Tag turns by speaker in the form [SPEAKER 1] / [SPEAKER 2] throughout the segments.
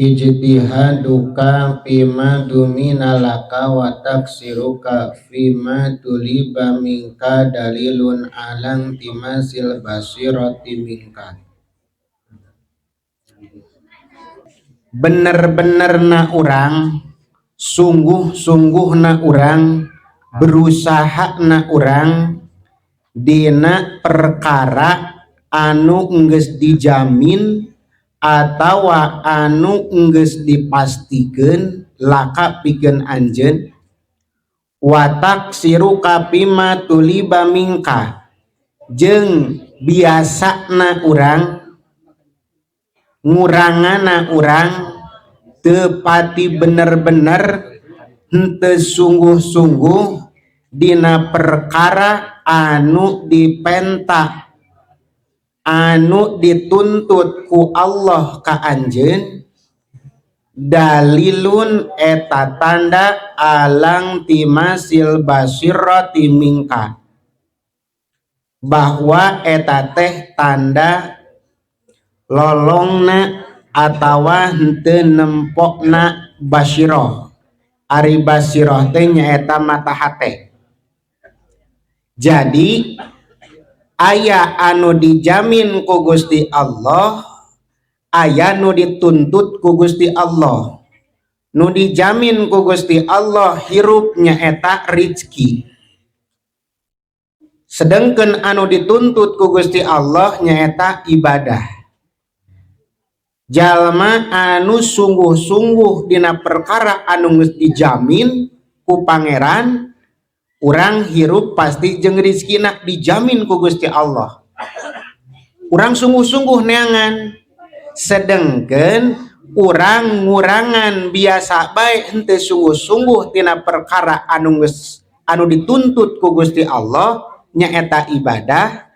[SPEAKER 1] Ijtihaduka fima dumina laka wa taksiruka fima tuliba minka dalilun alang timasil basirati minka. Bener-bener na urang, sungguh-sungguh na urang, berusaha na urang dina perkara anu geus dijamin atawa anu geus dipastikeun laka pikeun anjeun wa taksiruka fima tuliba minka jeung biasana urang ngurangana urang teu pati bener-bener henteu sungguh-sungguh dina perkara anu dipenta anu dituntut ku Allah ka anjeun dalilun eta tanda alang timasil basirati minka bahwa eta teh tanda lolongna atawa henteu nempokna basiroh. Ari basiroh teh nyaeta mata hate. Jadi aya anu dijamin ku Gusti Allah, aya nu dituntut ku Gusti Allah. Nu dijamin ku Gusti Allah hirup nyaeta rizki. Sedangkan anu dituntut ku Gusti Allah nyaeta ibadah. Jalma anu sungguh-sungguh dina perkara anu geus dijamin ku pangeran, urang hirup pasti jeung rizkina dijamin ku Gusti Allah. Urang sungguh-sungguh neangan, sedengkeun urang ngurangan biasa bae henteu sungguh-sungguh tina perkara anu geus anu dituntut ku Gusti Allah nyaeta ibadah.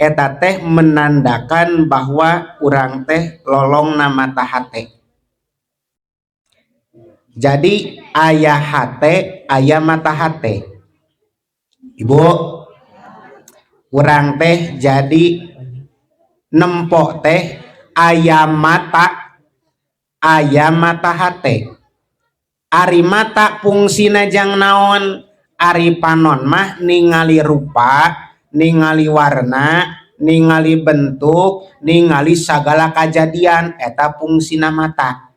[SPEAKER 1] Eta teh menandakan bahwa urang teh lolongna mata hate. Jadi aya hate, aya mata hate. Ibu, urang teh jadi nempok teh aya mata, aya mata hate. Ari mata fungsina jang naon? Ari panon mah ningali rupa, ningali warna, ningali bentuk, ningali sagala kajadian, eta fungsina mata.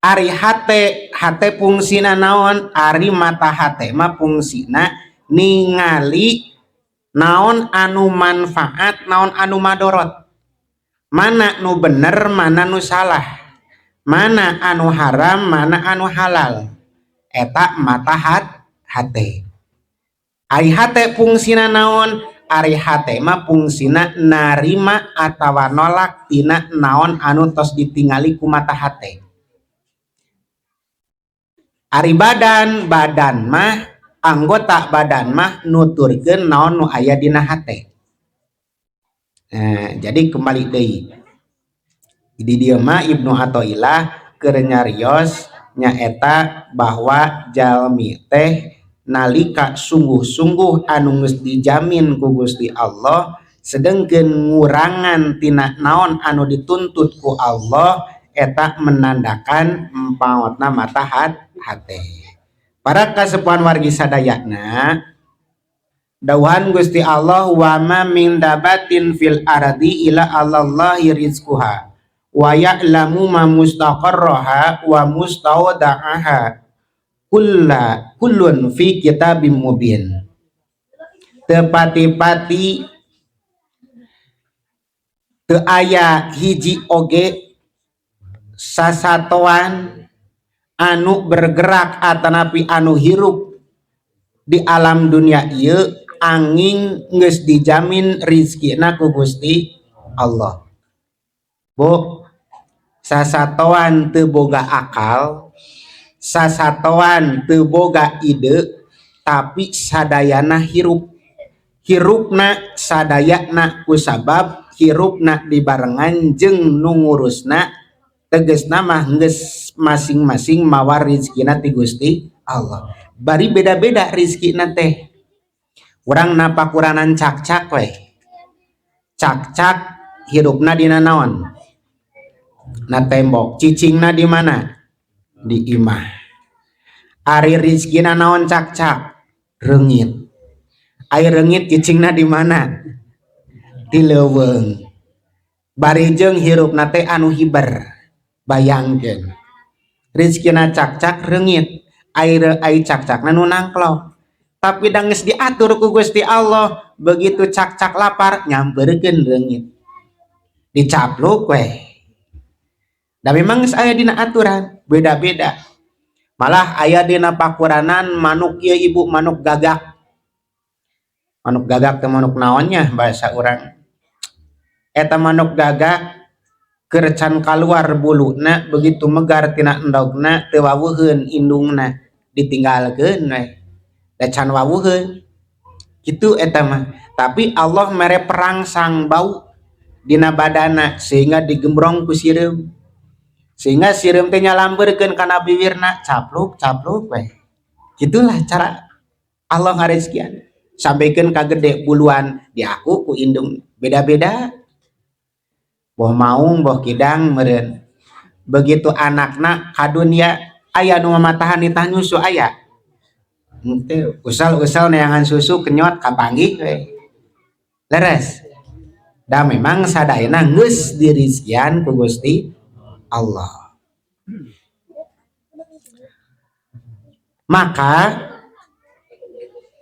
[SPEAKER 1] Ari hate, hate fungsina naon? Ari mata hate mah fungsina ningali naon anu manfaat, naon anu madorot, mana nu bener, mana nu salah, mana anu haram, mana anu halal, eta mata hate. Ari hate fungsina naon? Ari hate mah fungsina narima atawa nolak tina naon anu tos ditingali ku mata hate. Ari badan, badan mah anggota badan mah nuturkeun naon nu aya dina hate. Nah, jadi kembali deui. Di dieu mah Ibnu Athaillah keur nyarios nyaeta bahwa jalmi teh nalika sungguh-sungguh anu geus dijamin ku Gusti Allah, sedengkeun ngurangan tina naon anu dituntut ku Allah, eta menandakan empaotna mata hate. Para kasepuhan wargi sadayana, dawuhan Gusti Allah wa ma min dabatin fil ardi ila alallahi rizquha wa ya'lamu ma mustaqarraha wa mustauda'aha kullun fi kitabim mubin. Tepati-pati teu aya hiji oge sasatoan anu bergerak atanapi anu hirup di alam dunia ieu angin geus dijamin rizkina ku Gusti Allah. Bu, sasatoan teu boga akal, sasatoan teu boga ide, tapi sadayana hirup. Hirupna sadayana kusabab hirupna dibarengan jeung nu ngurusna, tegesna mah geus masing-masing mawa rizkina ti Gusti Allah. Bari beda-beda rizkina teh. Urang napakuranan cakcak we. Cakcak hirupna dina naon? Na tembok, cicingna di mana? Di imah. Ari rizkina naon cakcak? Reungit. Ari reungit cicingna di mana? Di leuweung. Bari jeung hirupna teh anu hiber. Bayangkeun. Rizkina cakcak reungit, ari cakcakna nu nangklok. Tapi da geus diatur ku Gusti Allah, begitu cakcak lapar nyamperkeun reungit. Dicapluk weh. Da memang geus aya dina aturan, beda-beda. Malah aya dina pakuranan manuk ieu ibu, manuk gagak. Manuk gagak teh manuk naonnya bahasa urang. Eta manuk gagak keur can kaluar buluna, begitu megar tina endogna teu wawuheun indungna, ditinggalkeun we. Da can wawuheun. Kitu eta mah. Tapi Allah mere perangsang bau dina badana sehingga digembrong ku sireum. Sehingga sireum teh nyalambeurkeun kana bibirna, capluk capluk we. Gitulah cara Allah ngarezekian. Sampaikan ka gede buluan diaku ku indung beda-beda. Boh maung boh kidang meureun. Begitu anakna ka dunia aya nu mamatahan nitah nyusu aya. Henteu, usal-usal neangan susu kenyot kapanggih we. Leres. Da memang sadayana geus dirizkian ku Gusti Allah. Maka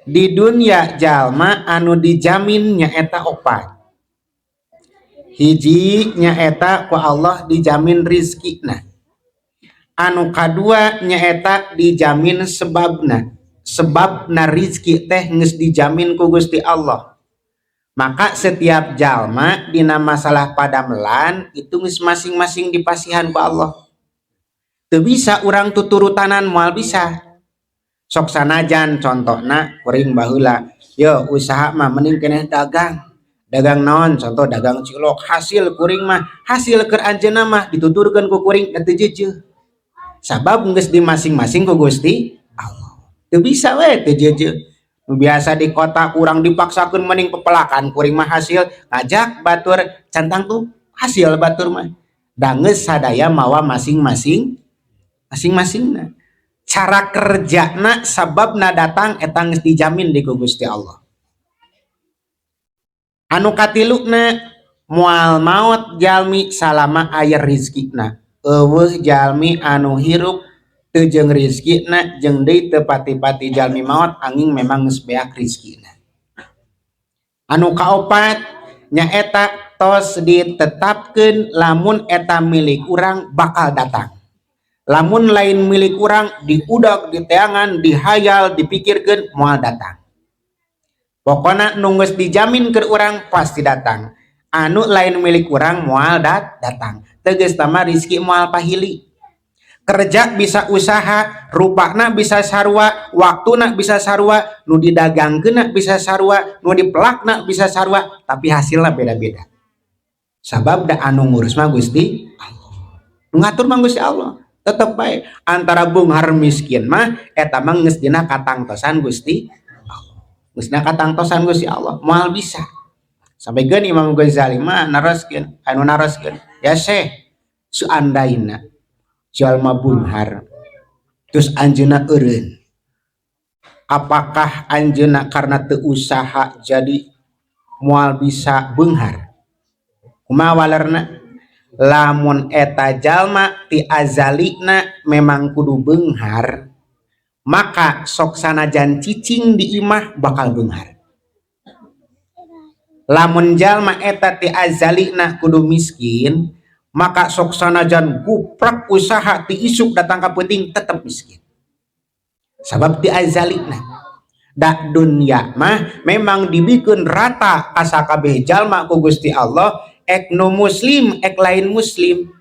[SPEAKER 1] di dunia jalma anu dijamin nyaeta opat. Hiji nyaeta ku Allah dijamin rizkina. Anu kadua nyaeta dijamin sebabna. Sebabna rizki teh geus dijamin ku Gusti Allah. Maka setiap jalma dina masalah padamelan itu geus masing-masing dipasihan ku Allah. Teu bisa urang tuturutanan, moal bisa. Sok sanajan contohna kuring baheula, yo usaha mah mending keneh dagang. Dagang naon? Contoh dagang cilok, hasil kuring mah, hasil keur anjeunna mah dituturkeun ku kuring da teu jeujeuh. Sabab geus di masing-masing ku Gusti Allah. Teu bisa we teu jeujeuh. Nu biasa di kota kurang dipaksakeun mending pepelakan kuring mah hasil ngajak batur cantang tuh hasil batur mah. Da geus sadaya mawa masing-masing masing-masingna. Cara kerjana sababna datang eta geus dijamin di ku Gusti Allah. Anu katiluna moal maot jalmi salama aya rizkina. Eueuh jalmi anu hirup teu jeung rizkina jeung deui teu pati-pati jalmi maot angin memang geus beak rizkina. Anu kaopat nyaeta tos ditetapkeun lamun eta milik urang bakal datang. Lamun lain milik urang diudak, diteangan, dihayal, dipikirkeun moal datang. Pokona nu geus dijamin keur urang pasti datang. Anu lain milik urang moal datang. Tegas tama rizki moal pahili. Kerja bisa usaha, rupana bisa sarua, waktuna bisa sarua, nu didagangkeunna bisa sarua, nu dipelakna bisa sarua, tapi hasilna beda-beda. Sabab da anu ngurus mah Gusti Allah. Nu ngatur mah Gusti Allah. Tetep bae antara beunghar miskin mah eta mah geus dina katangtosan Gusti Allah. Geus dina katangtosan Gusti Allah, moal bisa. Sampaikan Imam Ghazali mah naroskeun, anu naroskeun, ya Syekh, seandaina jalma beunghar terus anjeunna eureun. Apakah anjeunna karena teu usaha jadi moal bisa beunghar? Kumaha walerna? Lamun eta jalma ti azalina memang kudu beunghar, maka sok sanajan cicing di imah bakal beunghar. Lamun jalma eta ti azalina kudu miskin, maka sok sanajan guprak usaha ti isuk datang ka peuting tetep miskin. Sabab ti azalina. Da dunya mah memang dibikeun rata kasakabeh jalma ku Gusti Allah, ek nu muslim ek lain muslim,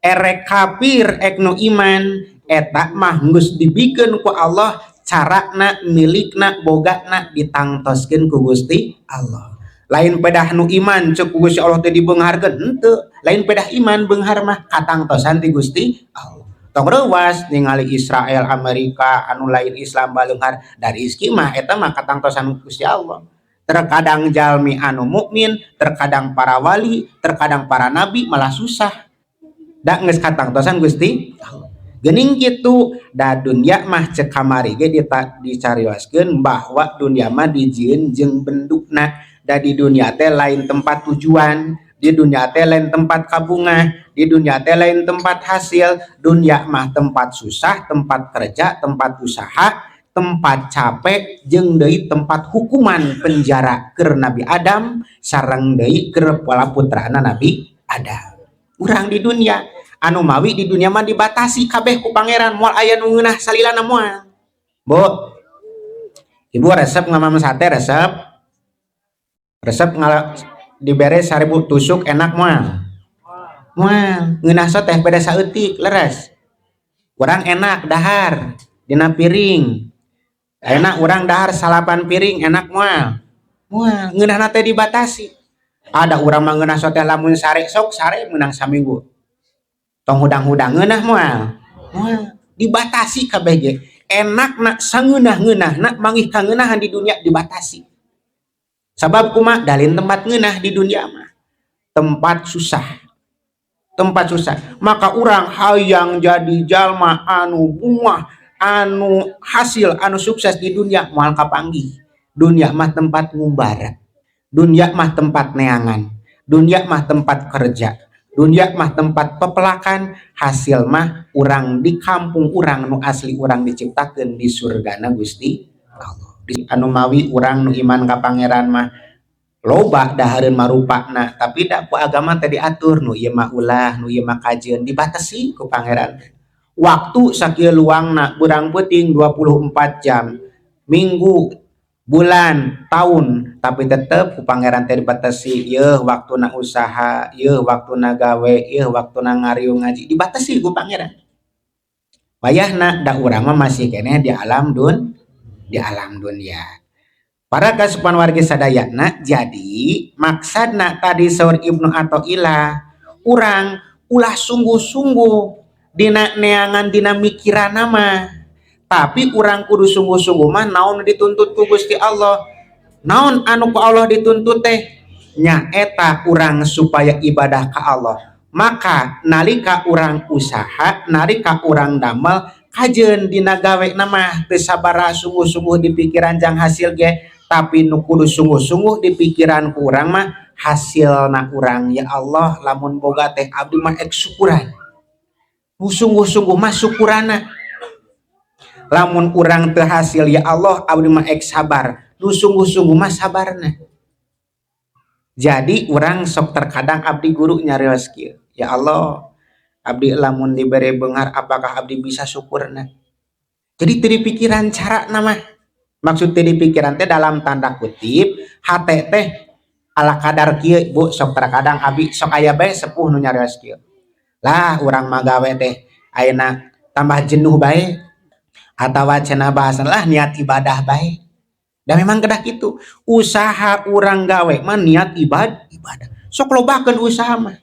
[SPEAKER 1] erek kafir ek nu iman, eta mah geus dibikeun ku Allah carana milikna bogana ditangtoskeun ku Gusti Allah. Lain pedah nu iman cek ku Gusti Allah teh dibeungharkeun henteu, lain pedah iman beunghar mah katangtosan ti Gusti Allah. Tong reuwas ningali Israel Amerika anu lain Islam baleunghar dari rizki mah eta mah katangtosan Gusti Allah. Terkadang jalmi anu mukmin, terkadang para wali, terkadang para nabi malah susah. Da geus katangtosan Gusti Allah. Geuning kitu da dunya mah cek kamari ge dicarioskeun bahwa dunya mah dijieun jeung bendukna. Da di dunya teh lain tempat tujuan, di dunya teh lain tempat kabungah, di dunya teh lain tempat hasil. Dunya mah tempat susah, tempat kerja, tempat usaha, tempat capek, jeung deui tempat hukuman penjara keur Nabi Adam sareng deui keur pola putrana Nabi Adam. Urang di dunia anu mawi di dunia mah dibatasi kabeh ku Pangeran, moal aya nu ngeunah salilana moal. Bu, Ibu resep ngamam sate? Resep? Resep ngala dibere 1000 tusuk, enak moal? Moal. Ngeunah teh beda saeutik, leres? Urang enak dahar dina piring. Enak urang dahar salapan piring, enak moal? Moal. Ngeunahna teh dibatasi. Ada urang mah ngeunah teh lamun sare, sok sare menang saminggu. Tong hudang-hudang, ngeunah moal? Moal. Dibatasi kabeh ge. Enak nak sangeunah-ngeunah nak manggih kangeunahan di dunia dibatasi. Sabab kumaha? Dalin tempat ngeunah di dunia mah. Tempat susah. Tempat susah. Maka urang hayang jadi jalma anu bungah, anu hasil, anu sukses di dunia moal kapanggih. Dunia mah tempat ngumbara. Dunia mah tempat neangan. Dunia mah tempat kerja. Dunia mah tempat pepelakan. Hasil mah urang di kampung urang nu asli, urang diciptakeun di surgana Gusti Allah. Anu mawi urang nu iman ka Pangeran mah loba dahareun marupana, tapi da ku agama teh diatur, nu ieu mah ulah, nu ieu mah kajeun, dibatasi ku Pangeran. Waktu sakieu luangna, beurang peuting 24 jam, minggu, bulan, tahun, tapi tetep ku Pangeran teh dibatasi, yeuh waktuna usaha, yeuh waktuna gawe, yeuh waktuna ngariung ngaji, dibatasi ku Pangeran. Wayahna da urang mah masih keneh di alam dunia. Para kasupan wargi sadayana, jadi maksadna tadi saur Ibnu Athaillah, urang ulah sungguh-sungguh dina neangan, dina mikiranna mah, tapi urang kudu sungguh-sungguh mah naon dituntut ku Gusti Allah. Naon anu ku Allah dituntut teh? Nyaeta urang supaya ibadah ka Allah. Maka nalika urang usaha, nalika urang damel, kajeun dina gawe mah teu sabaraha sungguh-sungguh di pikiran jang hasil ge, tapi nu kudu sungguh-sungguh di pikiran ku urang mah hasilna urang, ya Allah, lamun boga teh abdi mah ek syukuran. Nu sungguh-sungguh mah syukurana. Lamun urang teu hasil, ya Allah, abdi mah ek sabar. Nu sungguh-sungguh mah sabarna. Jadi urang sok terkadang abdi guru nyarios kieu, ya Allah, abdi lamun dibere beunghar, apakah abdi bisa syukurna? Jadi teu dipikiran cara mah. Maksud teu dipikiran teh dalam tanda kutip hate teh ala kadar kieu, Bu. Sok terkadang abdi sok aya bae sepuh nu nyarios kieu lah, urang mah gawe teh ayeuna tambah jenuh bae, atawa cenah bahasan lah niat ibadah bae. Dan memang kedah kitu, usaha urang gawe mah niat ibadah. Sok lobakeun usaha mah,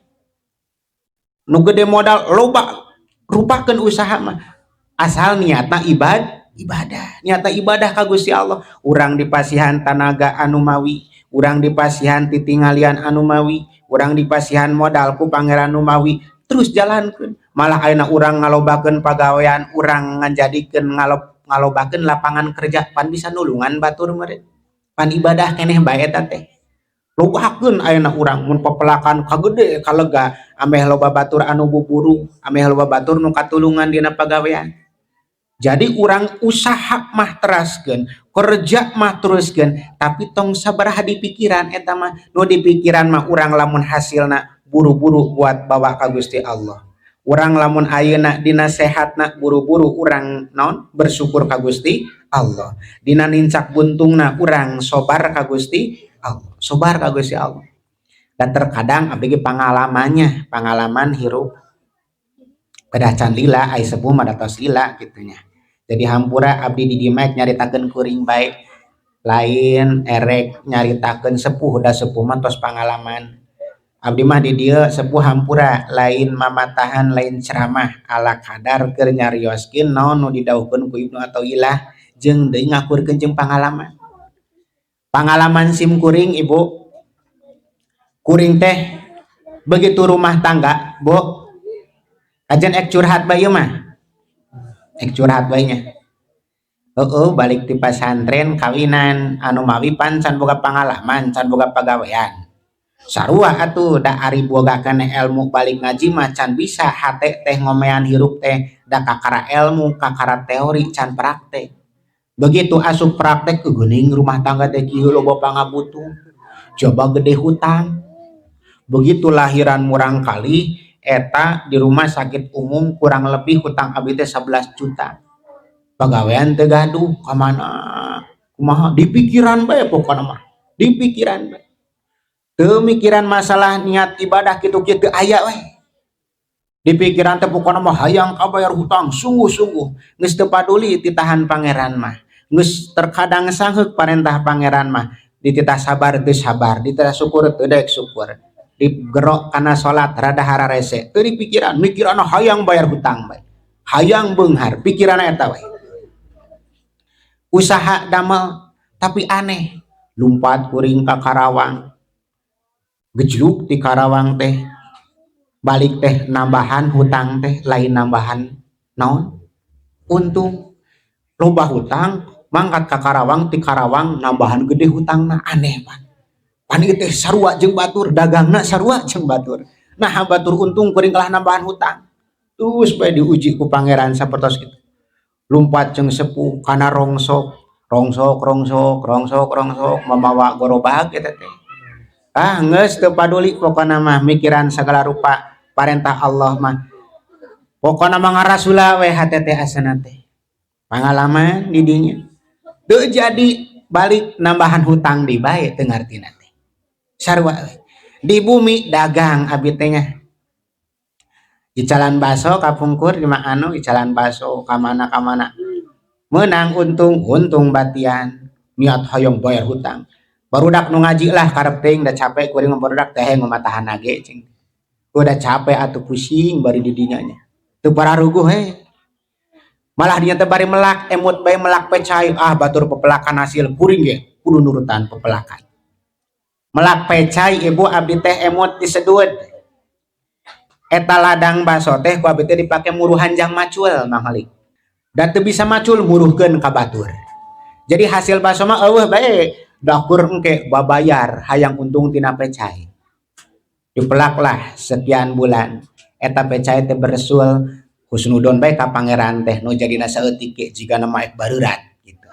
[SPEAKER 1] nu gede modal loba rupakeun usaha mah, asal niatna ibadah, niatna ibadah ka Gusti Allah. Urang dipasihan tanaga anu mawi, urang dipasihan titingalian anu mawi, urang dipasihan modal ku Pangeran nu mawi, terus jalankeun. Malah ayeuna urang ngalobakeun pagawean, urang ngajadikeun ngalobakeun lapangan kerja, pan bisa nulungan batur meureun, pan ibadah keneh bae eta teh. Lobakeun ayeuna urang mun pepelakan kagede kalega, ameh loba batur anu buburu, ameh loba batur nu katulungan dina pagawean. Jadi urang usaha mah teraskeun, kerja mah teruskeun, tapi tong sabaraha di pikiran eta mah. Nu di pikiran mah urang lamun hasilna buru-buru buat bawa ka Gusti Allah. Urang lamun ayeuna dina sehatna buru-buru urang naon bersyukur ka Gusti Allah. Dina nincak buntungna urang sobar ka Gusti Allah, sobar ka Gusti Allah. Dan terkadang abdi ge pangalamannya, pangalaman hirup pedah can lila, ai sepuh mah tos lila kitu nya. Jadi hampura abdi di dieu mah nyaritakeun kuring bae, lain erek nyaritakeun sepuh, da sepuh mah tos pangalaman. Abdi mah di dieu sepuh hampura lain mamatahan, lain ceramah, ala kadar keur nyarioskeun naon nu didawuhkeun ku Ibnu Athaillah jeung deui ngakurkeun jeung pangalaman. Pangalaman sim kuring, Ibu. Kuring teh begitu rumah tangga, Bu. Kajian ek curhat bae mah. Ek curhat bae nya. Heeh, balik ti pasantren kawinan anu mawi pan can boga pangalaman, can boga pagawean. Sarua atuh da ari boga keneh ilmu balik ngaji mah can bisa hate teh ngomean hirup teh da kakara ilmu, kakara teori can praktek. Begitu asup praktek geuning rumah tangga teh kieu loba pangabutuh. Coba gede hutang. Begitu lahiran murang kali eta di rumah sakit umum kurang lebih hutang abdi teh 11 juta. Pagawean teu gaduh ka mana? Kumaha di pikiran bae pokona mah. Di pikiran bae. Teu mikiran masalah niat ibadah kitu kieu teu aya we. Di pikiran teh pokona mah hayang kabayar hutang sungguh-sungguh. Geus teu paduli titahan pangeran mah. Geus terkadang sangheuk parentah pangeran mah. Dititah sabar teu sabar, dititah syukur teu daek syukur. Digerok kana salat rada hararese. Teu dipikiran, mikiranna hayang bayar hutang bae. Hayang beunghar, pikiranna eta we. Usaha damel tapi aneh, lumpat kuring ka Karawang. Gejluk di Karawang teh balik teh nambahan hutang teh lain nambahan naon untung. Loba hutang mangkat ka Karawang, ti Karawang nambahan gede hutangna, aneh pan. Pan ieu teh sarua jeung batur, dagangna sarua jeung batur. Nah batur untung kuring kalah nambahan hutang. Terus bae diuji ku pangeran sapertos kitu. Lumpat jeung sepuh kana rongsok, rongsok rongsok rongsok rongsok mamawa gorobag eta teh. Ah geus teu paduli pokona mah mikiran sagala rupa parentah Allah mah. Pokona mah ngarasula we hate teh asana teh. Pangalaman di dinya. Teu jadi balik nambahan hutang di bae teu ngartina teh. Sarua we. Di bumi dagang abi teh nya. Icalan baso kapungkur di anu icalan baso ka mana ka mana. Meunang untung, untung batian. Niat hayang bayar hutang. Barudak nu ngaji lah karep teuing da capek kuring mah barudak teh ngomatahan ge cing. Udah capek atuh pusing bari di dinya nya. Teu pararuguh he. Malah dinya teh bari melak emut bae melak pecai, ah batur pepelakan hasil kuring ge kudu nurutan pepelakan. Melak pecai ibu abdi teh emut disedut. Eta ladang baso teh ku abdi teh dipake muruhan jang macul Mang Halik. Da teu bisa macul muruhkeun ka batur. Jadi hasil baso mah eueuh bae dakur engke babayar hayang untung tina pecai. Dipelak lah sekian bulan. Eta pecai teh bersul husnudon bae ka pangeran teh nu jadina saeutik ge jigana mah ek bareurat gitu.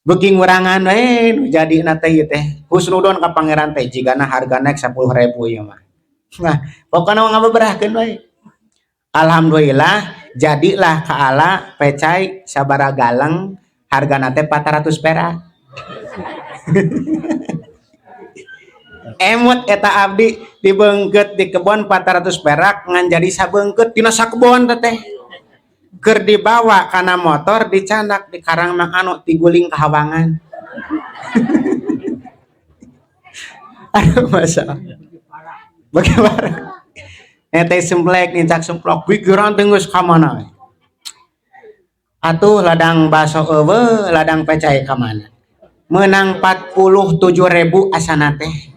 [SPEAKER 1] Beuki ngurangan we nu jadina teh ieu teh. Husnudon ka pangeran teh jigana harga naik 10.000 ieu mah. Nah, pokona mah ngabeberahkeun we. Alhamdulillah jadilah kaala pecai sabaraha galeng hargana teh 400 perak. Emut eta abdi dibeungkeut di kebon 400 perak ngan jadi sabeungkeut tina sakebon teh. Keur dibawa kana motor dicandak di karang mang anu tiguling ka hawangan. Aduh masa. Bagaimana? Eta semplek nincak semplok pikiran teh geus ka mana we. Atuh ladang baso eueuh, ladang pecai ka mana? Meunang 47.000 asana teh.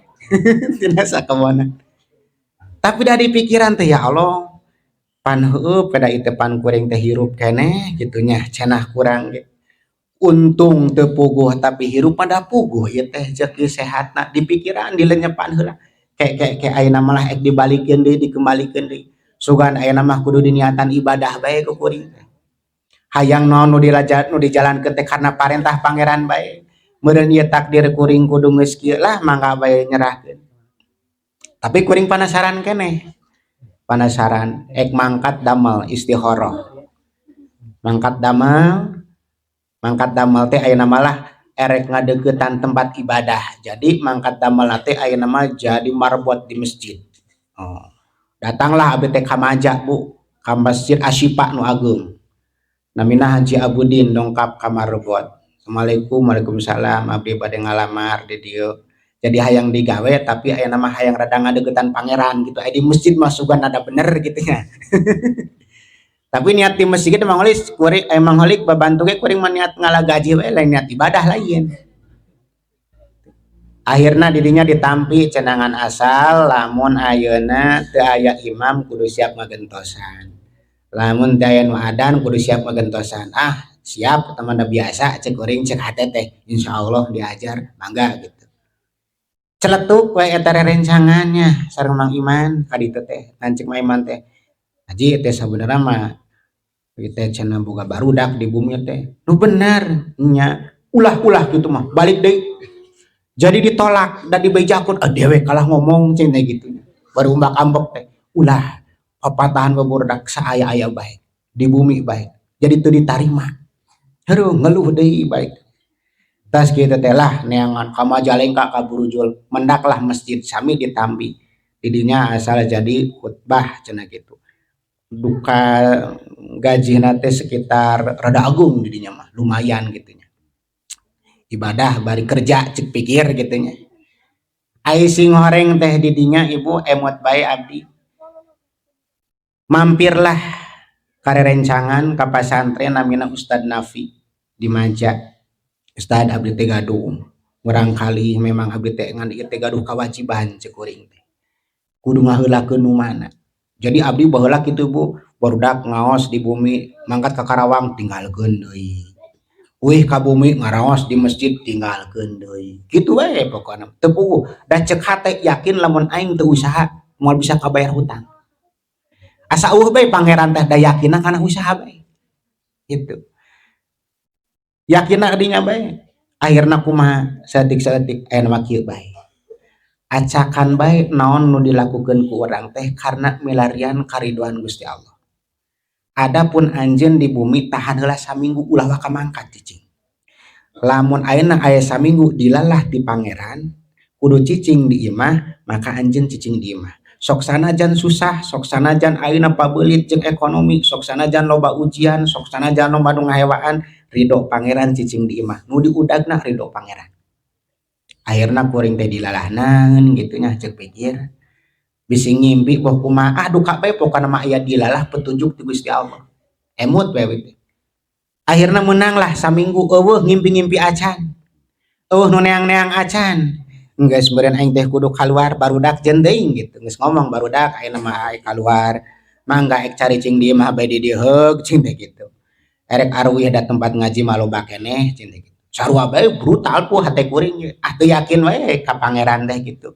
[SPEAKER 1] Tina sakebonan. Tapi da di pikiran teh ya Allah, pan heueuh pada ieu teh pan kuring teh hirup keneh kitu nya cenah kurang ge. Untung teu puguh tapi hirup mah da puguh ieu teh jeung sehatna di pikiran dilenyepan heula. Ke ke ke ayeuna malah ek dibalikeun deui dikembalikeun deui. Sugan ayeuna mah kudu diniatan ibadah bae ku kuring teh. Hayang naon nu dilaja nu dijalankeun teh karena parentah pangeran bae. Meureun ieu takdir kuring kudu geus kieu lah mangga bae nyerahkeun. Tapi kuring panasaran keneh. Panasaran ek mangkat damel istikharah. Mangkat damel teh ayeuna malah erek ngadeuketan tempat ibadah. Jadi mangkat damel teh ayeuna mah jadi marbot di masjid. Oh. Datanglah abdi teh ka Maja Bu, ka Masjid Asyifa nu ageung. Namina Haji Abudin dongkap ka marbot. Assalamualaikum, waalaikumsalam, abdi bade ngalamar di dieu. Jadi hayang digawe tapi ayeuna mah hayang rada ngadeuketan pangeran gitu. Aya di masjid mah sugan ada bener gitu nya. Tapi niat di masjid Mang Holik kuring Mang Holik babantu ge kuring mah niat ngala gaji we lain niat ibadah lain. Akhirna didinya ditampi cenah, ngan asal lamun ayeuna teu aya imam kudu siap ngagentosan, lamun teu aya nu adan kudu siap ngagentosan. Ah, siap, eta mah biasa cek kuring, cek hate teh, insyaallah diajar mangga gitu. Celetuk we eta rerencangannya sareng Mang Iman ka ditu teh. Ngan cek Mang Iman teh, "Haji teh sabenerna mah ieu teh cenah boga barudak di bumi teh nu bener nya." Ulah-ulah kitu mah, balik deui. Jadi ditolak dan dibejakeun, ah, dewek kalah ngomong cenah teh gitu. Baru mbak ambek teh, ulah papatahan barudak saaya-aya bae di bumi bae jadi teu ditarima. Aduh, ngeluh deui bae. Tas kitu teh lah, neangan ka Majalengka, ka Burujul, mendaklah masjid sami ditambi didinya, asal jadi khutbah cenah gitu. Duka gajina teh sekitar rada agung didinya mah, lumayan gitu nya, ibadah bari kerja cek pikir gitu nya. Ai singhoreng teh didinya, Ibu, emot bae abdi. Mampirlah ka rerencangan, ka pasantren namina Ustad Nafi di Maja. "Ustad, abdi teh gaduh murangkalih, memang abdi teh ngan ieu teh gaduh kewajiban," cek kuring teh, "kudu ngaheulakeun nu mana." Jadi abdi baheula kitu, Bu, barudak ngaos di bumi, mangkat ka Karawang, tinggalkeun deui. Uih ka bumi, ngaraos di masjid, tinggalkeun deui. Kitu we pokona, teu puguh. Da cek hate yakin lamun aing teu usaha moal bisa kabayar hutang. Asa eueuh bae Pangeran teh, da yakinna kana usaha bae. Gitu. Yakinna dinya bae. Akhirna kumaha, saeutik-saeutik aya mah kieu bae. Acakan bae naon nu dilakukeun ku urang teh karena milarian karidoan Gusti Allah. Adapun anjeun di bumi, tahan heula saminggu, ulah waka mangkat cicing. Lamun ayeuna aya saminggu dilalah ti Pangeran kudu cicing di imah, maka anjeun cicing di imah. Sok sanajan susah, sok sanajan ayeuna pabeulit jeung ekonomi, sok sanajan loba ujian, sok sanajan loba nu ngahewaan, ridho Pangeran cicing di imah. Nu diudagna ridho Pangeran. Akhirna kuring teh dilalahna gitu nya, cek pikir. Bisi ngimpi boh kumaha, ah, duka bae, pokona mah aya dilalah petunjuk ti Gusti Allah. Emut bae teh. Akhirna menanglah saminggu, eueuh ngimpi-ngimpi acan. Eueuh nu neang-neang acan. Geus meureun aing teh kudu kaluar barudak jeung teuing gitu. Geus ngomong barudak, ayeuna mah aing kaluar. Mangga ek caricing di imah bae di dieu heug cing teh gitu. Erek aruwih da tempat ngaji mah loba keneh cing teh gitu. Sarua bae brutal ku hate kuring, ah, teu yakin wae ka Pangeran teh gitu.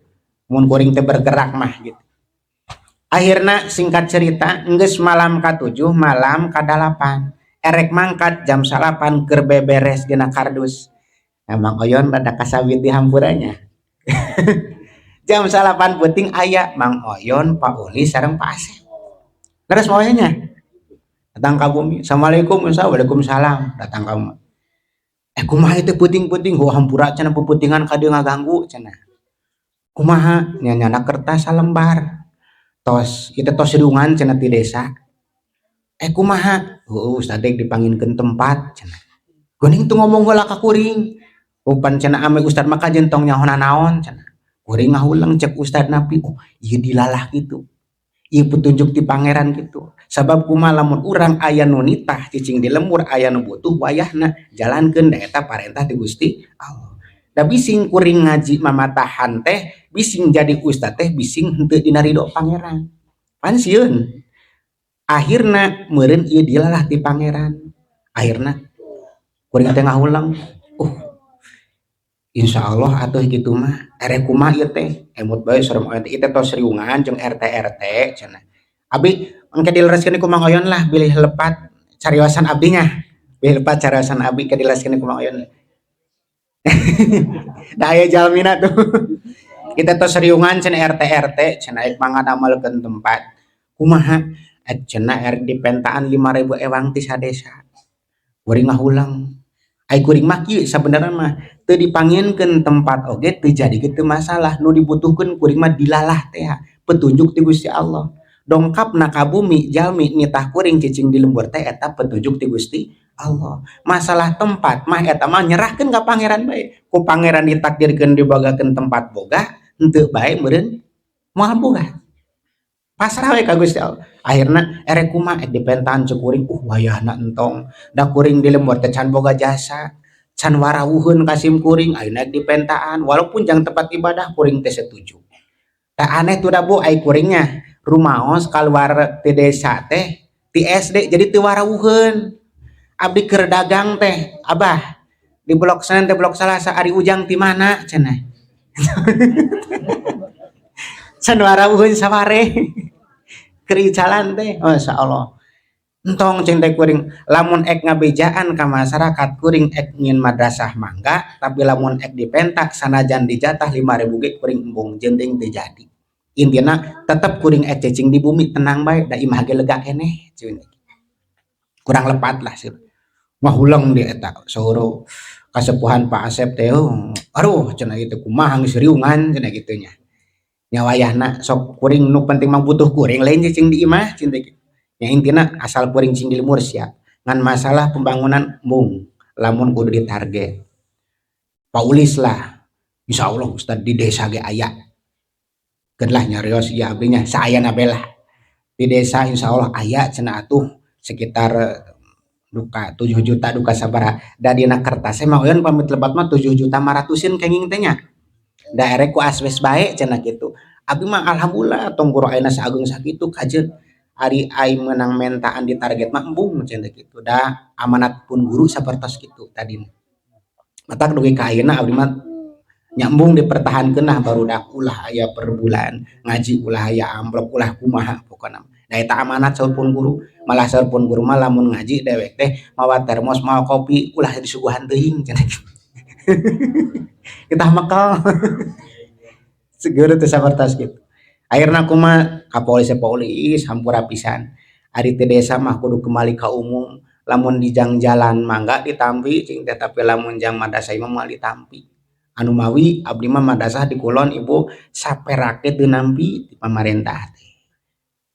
[SPEAKER 1] Mun kuring teh bergerak mah gitu. Akhirna singkat cerita, geus malam ka-7, malam ka-8 erek mangkat jam 9 keur beberes dina kardus. Emang Oyon rada kasabit di hampuranya. Jam 9 peuting aya Mang Oyon, Pak Uli sareng Pak Asep. Terus nya datang ka bumi, "Assalamualaikum." "Waalaikumsalam." Datang ka, "Eh, kumaha itu peuting-peuting?" "Oh, hampura," cenah, "peutingan ka dieu ngaganggu," cenah. "Kumaha?" Nya nyana kertas salembar. "Tos ieu teh tos riungan," cenah, "ti desa." "Eh, kumaha?" "Heueuh, Ustad dipanginkeun tempat," cenah. "Geuning teu ngomong heula ka kuring." "Upan," cenah, "ame ustad mah kajeun tong nyaho nanaon," cenah. Kuring ngahuleng, cek Ustad Napi, "Oh, ieu dilalah kitu. Ieu petunjuk ti Pangeran kitu." Sabab kumaha, lamun urang aya nu nitah cicing di lembur, aya nu butuh, wayahna jalankeun, da eta parentah ti Gusti Allah. Da bising kuring ngaji mamatahan teh, bising jadi ustad teh, bising henteu dina ridho Pangeran. Pan sieun. Akhirna meureun ieu dilalah ti Pangeran. Akhirna kuring teh ngahuleng, insya Allah atuh kitu mah, erek kumaha ieu teh, emut bae sareng ieu teh tos riungan jeung RT RT cenah. Abi engke dilereskeun ku Mang Oyon lah, bilih lepat cariosan abdi nya. Bilih lepat cariosan abi ke dilereskeun ku Mang Oyon. Da aya jalmina tuh. Kita tos riungan cenah RT RT cenah ek mangadamelkeun tempat. Kumaha? Eh, cenah erek dipentaan 5000 ewang ti sadesa. Kuring ngahuleng. Ai kuring mah kieu sabenerna mah, teu dipanginkeun tempat oge teu jadi ge teu masalah, nu dibutuhkeun kuring mah dilalah teh, petunjuk ti Gusti Allah. Dongkapna ka bumi jalmi nitah kuring cicing di lembur teh eta petunjuk ti Gusti Allah. Masalah tempat mah eta mah nyerahkeun ka Pangeran bae. Ku Pangeran ditakdirkeun dibogakeun tempat boga, henteu bae meureun moal boga. Pasrah we ka Gusti Allah. Akhirna erek kumaha, ek dipentaan cek kuring, wayahna entong. Da kuring di lembur teh can boga jasa. Can warawuheun ka sim kuring ayeuna dipentaan walaupun jang tempat ibadah, kuring teh setuju. Tah, aneh tuh da, Bu, ai kuringnya rumaos keluar ti desa teh ti SD, jadi teu warawuheun. Abdi keur dagang teh, "Abah, di blok Senin teh blok Salasa ari Ujang ti mana?" cenah. Can warawuheun saware keur icalan teh, masyaallah. Entong cing teh kuring, lamun ek ngabejaan ka masyarakat, kuring ek nyieun madrasah mangga, tapi lamun ek dipenta sanajan dijatah 5.000 ge kuring embung, jeung teu jadi. Intina tetep kuring ek cicing di bumi, tenang bae, da imah ge lega keneh. Kurang lepat lah sih. Ngahuleng di eta saur kasepuhan Pak Asep teh, "Oh, aduh," cenah, "ieu teh kumaha, geus riungan," cenah kitu nya. Nya wayahna sok kuring, nu penting mah butuh kuring lain cicing di imah cing teh. Nya intina asal kuring cing di lembur siap. Ngan masalah pembangunan embung lamun kudu ditarget. Paulis lah. Insyaallah, Ustad, di desa ge aya. Keun lah nyarios ieu abdi nya, saayana bae lah. Di desa insyaallah aya cenah atuh sekitar duka 7 juta duka sabaraha. Da dina kertas mah eueun pamit lebat mah 7 juta 500-eun kenging teh nya. Da erek ku asbes bae cenah kitu. Abdi mah alhamdulillah, tong boro ayeuna saageng sakitu kajeun. Ari ai meunang mentaan di target mah embung cenah kitu. Da amanat pun guru sapertos kitu tadina. Matak dugi ka ayeuna abdi mah nya embung dipertahankeun lah, barudak ulah aya per bulan, ngaji ulah aya amplop, ulah kumaha pokona. Da eta amanat saur pun guru. Malah saur pun guru mah lamun ngaji dewek teh mawa termos, mawa kopi, ulah disuguhan teuing cenah kitu. Kita mekel. Segeur teh sapertos kitu. Akhirna kumaha, ka polisi, polisi hampura pisan. Ari ti desa mah kudu kembali ka umum. Lamun di jang jalan mangga ditampi cing teh, tapi lamun jang madrasah mah moal ditampi. Anu mawi abdi mah madrasah di kulon, Ibu, saperak ge teu nampi ti pamarentah teh.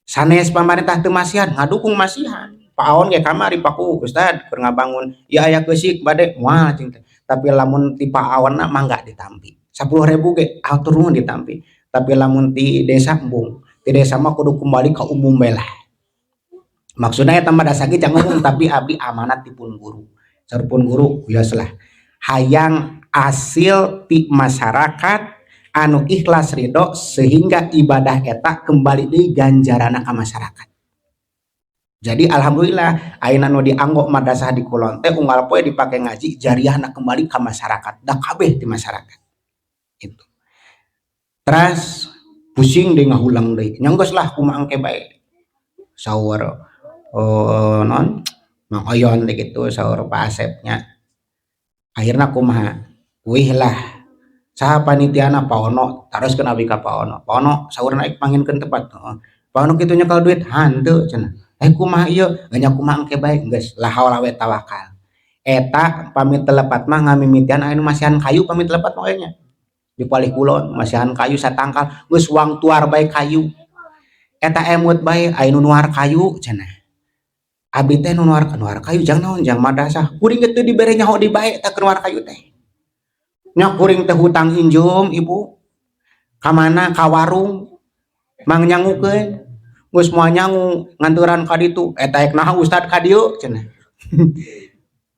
[SPEAKER 1] Sanes pamarentah teu masihan, ngadukung masihan. Pak Aon ge kamari paku, "Ustad, keur ngabangun ieu aya keusik bade moal?" cing teh. Tapi lamun ti Pak Aonna mangga ditampi. 10.000 ge hatur nuhun ditampi. Tapi lamun ti desa embung. Ti desa mah kudu kembali ka umum bae lah. Maksudna eta madrasah ge jang umum, tapi abdi amanat ti pun guru. Saur pun guru wios lah. Hayang hasil ti masyarakat anu ikhlas ridho sehingga ibadah eta kembali deui ganjaranna ka masyarakat. Jadi alhamdulillah ayeuna nu dianggo madrasah di kulon teh unggal poe dipake ngaji, jariahna kembali ka masyarakat, da kabeh ti masyarakat. Itu. Teras pusing deui, ngahulang deui. Nya geus lah, kumaha engke bae. Saur non Mang Oyon teh kitu, saur Pak Asep nya. Akhirna kumaha? Wih lah. Saha panitiana? Pak Ono, taroskeun abdi ka Pak Ono. "Pak Ono, saurna ek manginkeun tempat." Heeh. "Pak Ono kitu nyekel duit?" "Hanteu," cenah. "Eh, kumaha ieu?" "Nya kumaha engke bae, geus la haula we tawakal." Eta pamit telepat mah ngamimitian aya nu masihan kayu pamit telepat mah nya. Di palih kulon masihan kayu satangkal, geus wang tuar bae kayu. Eta emut bae aya nu nuar kayu cenah. Abdi teh nu nuar, nuar kayu jang naon? Jang madrasah. Kuring ge teu dibere nyaho di bae tah keur nuar kayu teh. Nya kuring teh hutang injeum, Ibu. Ka mana? Ka warung. Mang nyangukeun. Geus moal nyangu nganturan ka ditu. "Eta ek naha Ustad ka dieu?" cenah.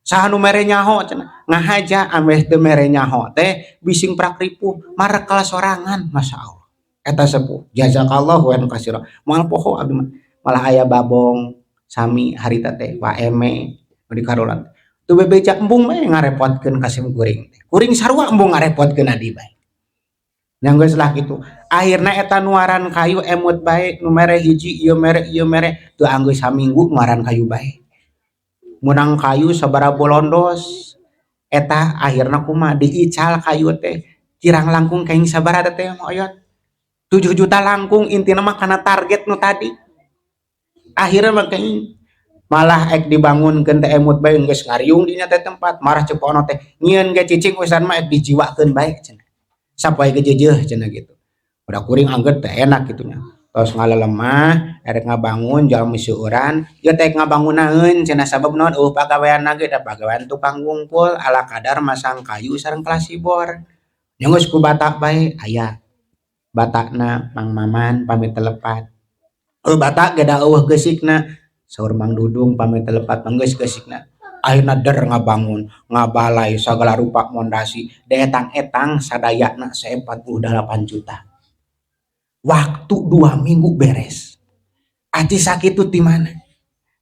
[SPEAKER 1] "Saha nu mere nyaho?" cenah. Ngahaja ameh teu mere nyaho teh bising prak ripuh marekal sorangan, masyaallah. Eta sepuh jazakallahu khairan katsira. Moal poho abdi mah. Malah aya babong sami harita teh Pak Eme nu di Karolan. Teu bebeja, embung bae ngarepotkeun ka sim kuring teh. Kuring sarua embung ngarepotkeun adi bae. Nya geus lah kitu. Akhirna eta nuaran kayu emut bae nu mere hiji, ieu mere, ieu mere, teu anggeus saminggu nuaran kayu bae. Meunang kayu sabaraha bolondos. Eta akhirna kumaha, diical kayu teh kirang langkung kenging sabaraha teh, Mang Oyon? 7 juta langkung. Intina mah kana target nu tadi. Akhirna mah kenging malah ek dibangunkeun teh emut bae geus ngariung dinya teh tempat. Marah ceuk Ono teh, "Nyieun ge cicing, Ustad mah ek dijiwakeun bae," cenah. "Sapoe ge jeujeuh," cenah gitu. Udah kuring anggeut teh enak kitu nya. Tos ngalelemah erek ngabangun jalmi seueuran ieu teh ngabangunaeun cenah, sabab naon, euweuh pagaweanna ge, da pagawean tukang wungkul ala kadar masang kayu sareng klasibor. Nya geus ku bata bae aya. Batana Mang Maman pamit telepat. Bata ge da euweuh geusikna. Saur Mang Dudung pamit telepat mah geus geusikna. Akhirna der ngabangun, ngabalai segala rupa mondasi, etang-etang sadayana 48 juta. Waktu 2 minggu beres. Aci sakitu ti mana?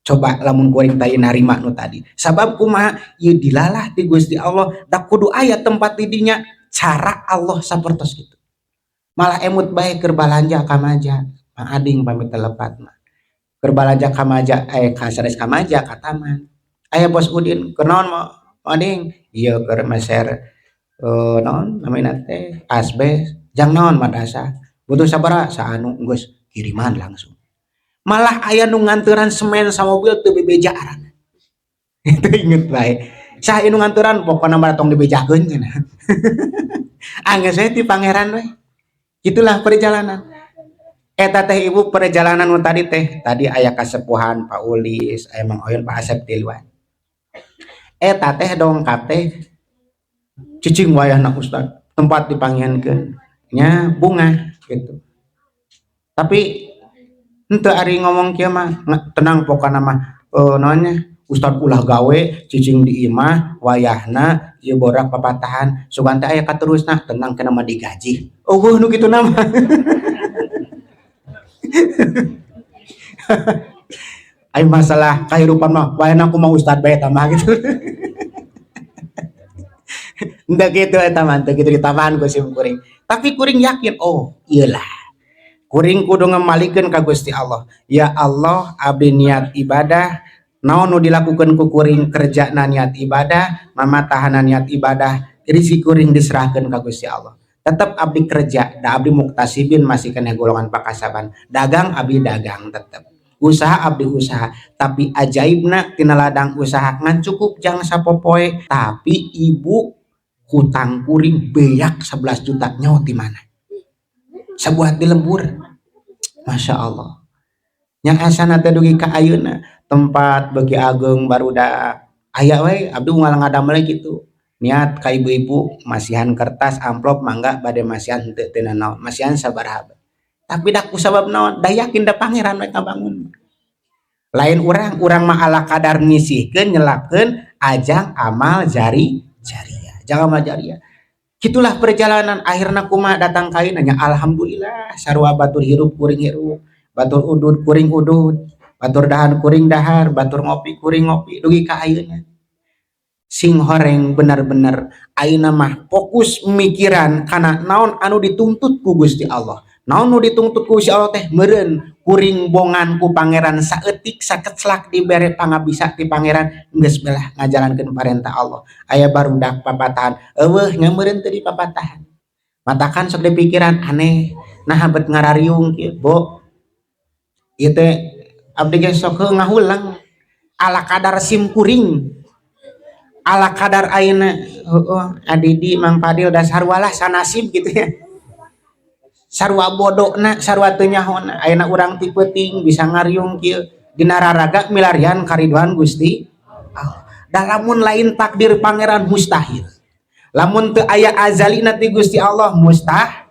[SPEAKER 1] Coba lamun kuring tadi narima nu tadi. Sabab kumaha? Ieu dilalah ti Gusti Allah, da kudu aya tempat didinya, cara Allah sapertos kitu. Malah emut bae keur balanja ka Maja, Mang Ading pamit telepat mah. Keur balanja ka Maja, eh ka sanes ka Maja, ka taman. Aya Bos Udin, keur naon Mang Ading? Ieu keur meser naon namina teh asbes, jang naon madrasah. Butuh sabaraha? Saanu, geus kiriman langsung. Malah aya nu nganteran semen samobil teu bebeja arana. Itu inget bae. Saha nu nganteran, pokona mah tong dibejakeun cenah. Anggeus we ti Pangeran we. Itulah perjalanan. Eta teh Ibu, perjalanan nu tadi teh, tadi aya kasepuhan Pak Ulis, aya Mang Oyun, Pak Asep tiluan. Eta teh dongkap teh cicing wayahna Ustad, tempat dipanggihankeun nya bunga gitu. Tapi henteu ari ngomong kieu mah tenang, pokona mah naon nya, Ustad ulah gawe, cicing di imah wayahna ieu borak papatahan, sugan teh aya katerusna, tenang kana mah digaji. Euweuh nu kitu mah. Ai masalah kahirupan mah wayahna kumaha Ustad bae eta mah gitu. Henteu kitu eta mah, teu kitu ditambahan ku sim kuring. Tapi kuring yakin, oh iyalah. Kuring kudu ngemalikeun ka Gusti Allah. Ya Allah, abdi niat ibadah, naon nu dilakukeun ku kuring, kerjana niat ibadah, mamatahana niat ibadah, rezeki kuring diserahkeun ka Gusti Allah. Tetep abdi kerja, da abdi muktasibin, masih kena golongan pakasaban. Dagang abdi dagang tetep. Usaha abdi usaha, tapi ajaibna tina ladang usaha ngan cukup jang sapopoe, tapi Ibu, hutang kuring beak 11 juta, nyaho ti mana? Sabuat di lembur. Masya Allah. Yang asana teh dugi ka ayeuna tempat beuki ageng, barudak aya we abdi unggal ngadamel kitu. Niat ka ibu-ibu masihan kertas amplop, mangga bade masihan, henteu teu nanaon, masihan sabaraha. Tapi da kusabab naon? Da yakin da Pangeran we ngabangun. Lain urang, urang mah ala kadar nyisihkeun, nyelapkeun ajang amal jari jariah. Jang amal jariah. Gitulah perjalanan, akhirna kumaha datang ka ayeuna nya, alhamdulillah sarua batur hirup kuring hirup, batur udud kuring udud, batur dahar kuring dahar, batur ngopi kuring ngopi dugi ka ayeuna. Sing horeng bener-bener ayeuna mah fokus mikiran kana naon anu dituntut ku Gusti Allah. Naon nu dituntut ku Gusti Allah teh meureun kuring bongan ku Pangeran saeutik sakeclak dibere pangabisa ti Pangeran, geus belah ngajalankeun parentah Allah. Aya barudak papatahan, euweuh nya meureun teu dipapatahan. Matakan sok dipikiran aneh, naha bet ngarariung kieu, Bo. Ieu teh abdi ge sok ngahulang ala kadar sim kuring. Ala kadar ayeuna heueuh Adidi, Mang Fadil, da sarua lah sanasib gitu ya. Sarua bodona, sarua teu nyahona. Ayeuna urang ti peuting bisa ngariung kieu dina raraga milarian kariduan Gusti Allah. Da lamun lain takdir Pangeran mustahil. Lamun teu aya azalina ti Gusti Allah mustahil.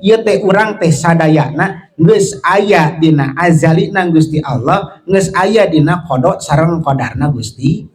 [SPEAKER 1] Ieu teh urang teh sadayana geus aya dina azalina Gusti Allah, geus aya dina qada sareng qadarna Gusti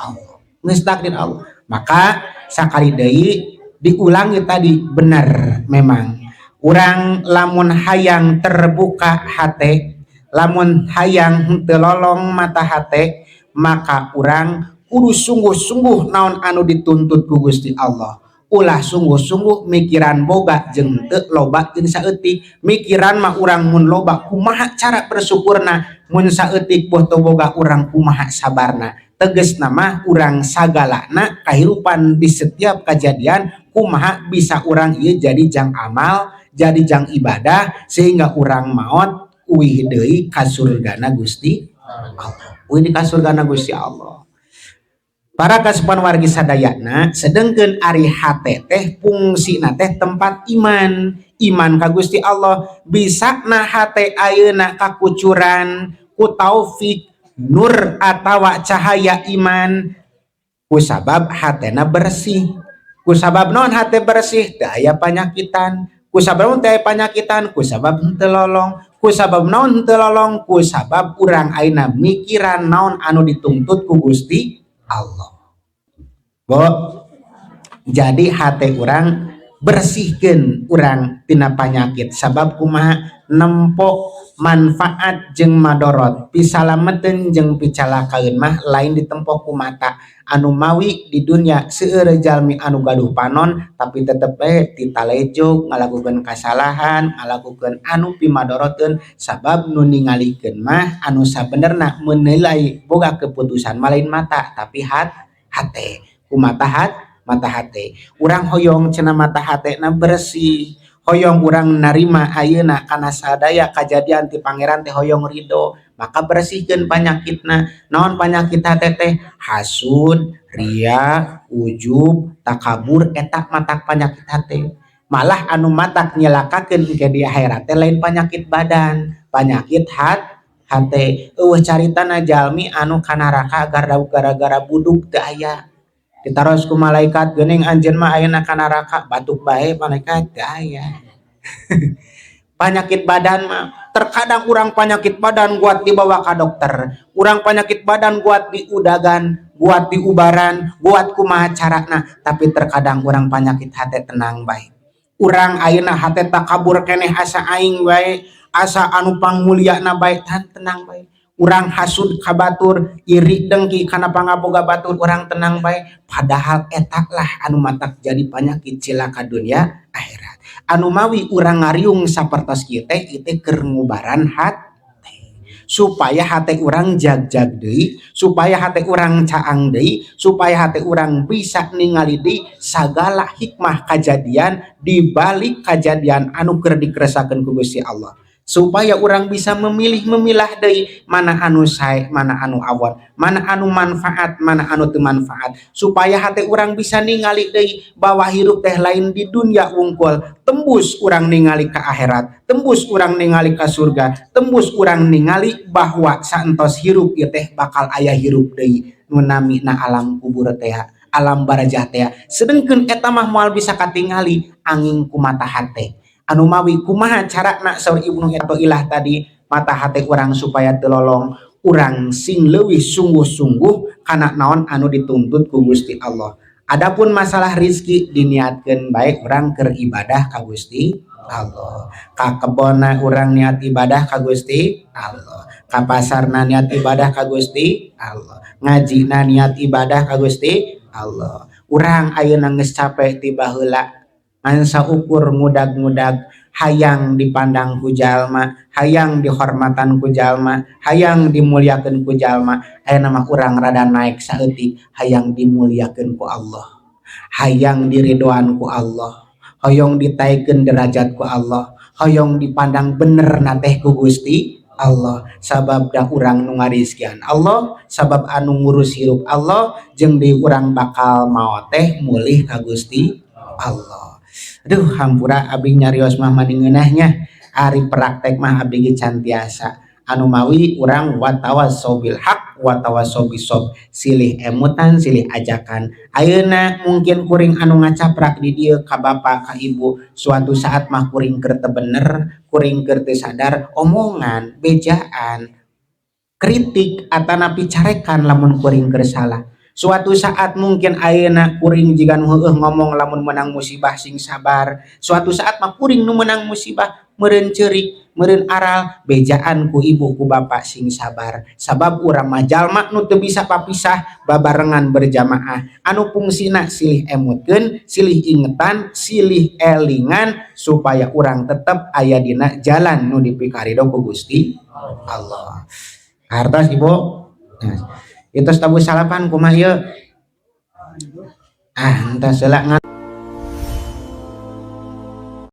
[SPEAKER 1] Allah. Geus takdir Allah. Maka sakali deui diulangi tadi, benar memang. Urang lamun hayang terbuka hate, lamun hayang henteu lolong mata hate, maka urang kudu sungguh-sungguh naon anu dituntut ku Gusti Allah. Ulah sungguh-sungguh mikiran boga jeung henteu, loba jeung saeutik. Mikiran mah urang mun loba kumaha cara bersyukurna, mun saeutik boh teu boga urang kumaha sabarna. Tegesna mah urang sagalana kahirupan di setiap kejadian kumaha bisa urang ieu jadi jang amal, jadi jang ibadah, sehingga urang maot uih deui ka surgana Gusti Allah. Uih di ka surgana Gusti Allah. Para kasepuhan wargi sadayana, sedengkeun ari hate teh fungsina teh tempat iman, iman ka Gusti Allah. Bisa na hate ayeuna kakucuran ku taufik nur atawa cahaya iman kusabab hatena bersih. Kusabab naon hate bersih? Teu aya panyakitan. Kusabab naon teu aya panyakitan? Kusabab henteu lolong. Kusabab naon henteu lolong? Kusabab urang ayeuna mikiran naon anu dituntut ku Gusti. Allah. Bo, jadi hati urang bersihkan urang tina panyakit. Sabab kumaha? Nempo manfaat jeung madorot, pisalameteun jeung picalakaeun mah lain ditempo ku mata. Anu mawi di dunia seueur jalmi anu gaduh panon, tapi tetep bae titalejog ngalakukeun kasalahan, ngalakukeun anu pimadoroteun, sabab nu ningalikeun mah, anu sabenerna menilai boga keputusan mah lain mata, tapi hate. Ku mata mata hate urang hoyong cenah mata hatena bersih, hoyong urang narima ayeuna kana sadaya kajadian ti Pangeran teh, hoyong ridho, maka bersihkeun panyakitna. Naon panyakit hate teh? Hasud, ria, ujub, takabur, eta matak panyakit hate. Malah anu matak nyelakakeun engke di akhirat teh lain penyakit badan, penyakit hate. Euweuh caritana jalmi anu ka neraka gara-gara buduk, teu aya. Ditaros ku malaikat, "Geuning anjeun mah ayeuna ka neraka." "Batuk bae, malaikat." Teu aya. Penyakit badan mah terkadang urang penyakit badan kuat dibawa ke dokter, urang penyakit badan kuat diudagan, kuat diubaran, kuat kumaha carana, tapi terkadang urang penyakit hati tenang bae. Urang ayeuna hate takabur keneh, asa aing bae, asa anu pangmulyana bae, tan tenang bae. Urang hasud ka batur, iri dengki kana pangaboga batur, urang tenang bae. Padahal eta lah anu matak jadi penyakit cilaka dunia akhirat. Anu mawi urang ngariung sapertos kieu teh, ieu teh keur ngubaran hate supaya hate urang jag-jag deui, supaya hate urang caang deui, supaya hate urang bisa ningali deui sagala hikmah kajadian di balik kajadian anu keur dikeresakeun ku Gusti Allah, supaya urang bisa memilih memilah deui mana anu sae, mana anu awon, mana anu manfaat, mana anu teu manfaat, supaya hate urang bisa ningali deui bahwa hirup teh lain di dunia wungkul, tembus urang ningali ke akhirat, tembus urang ningali ke surga, tembus urang ningali bahwa saentos hirup ieu teh bakal aya hirup deui nu namina alam kubur teh, alam barzah teh. Sedengkeun eta mah moal bisa katingali angin ku mata hate. Anu mawi kumaha carana? Saur Ibnu Athaillah tadi, mata hate urang supaya teu lolong, urang sing leuwih sungguh-sungguh kana naon anu dituntut ku Gusti Allah. Adapun masalah rizki, diniatkeun bae urang keur ibadah ka Gusti Allah. Ka kebonna urang niat ibadah ka Gusti Allah, ka pasarna niat ibadah ka Gusti Allah, ngajina niat ibadah ka Gusti Allah. Urang ayeuna geus capek ti baheula ngan saukur ngudag-ngudag hayang dipandang ku jalma, hayang dihormatan ku jalma, hayang dimuliakeun ku jalma. Ayeuna mah urang rada naik saeutik, hayang dimuliakeun ku Allah, hayang diridoan ku Allah, hoyong ditaikeun derajat ku Allah, hoyong dipandang bener na teh ku Gusti Allah. Sabab da urang nu ngarizkian Allah, sabab anu ngurus hirup Allah, jeung di urang bakal maot teh mulih ka Gusti Allah. Aduh, hampura abdi nyarios mah mani ngeunahnya, ari praktek mah abdi ge can tiasa. Anu mawi urang watawasau bil haq watawasau bisabr, silih emutan, silih ajakan. Ayeuna mungkin kuring anu ngacaprak di dieu ka bapak ka ibu, suatu saat mah kuring keur teu bener, kuring keur teu sadar, omongan, bejaan, kritik atanapi carekan lamun kuring keur salah. Suatu saat mungkin ayeuna kuring jiga nu heueuh ngomong lamun menang musibah sing sabar, suatu saat mah kuring nu menang musibah meureun ceurik, meureun aral, bejaan ku ibu ku bapak sing sabar, sabab urang mah jalma nu teu bisa papisah babarengan berjamaah, anu fungsina silih emutkeun, silih ingetan, silih elingan supaya urang tetep aya dina jalan nu dipikarido ku Gusti Allah. Hartos, Ibu. Nah, itu tabuh salapan kumaha ieu? Ah, entas heula.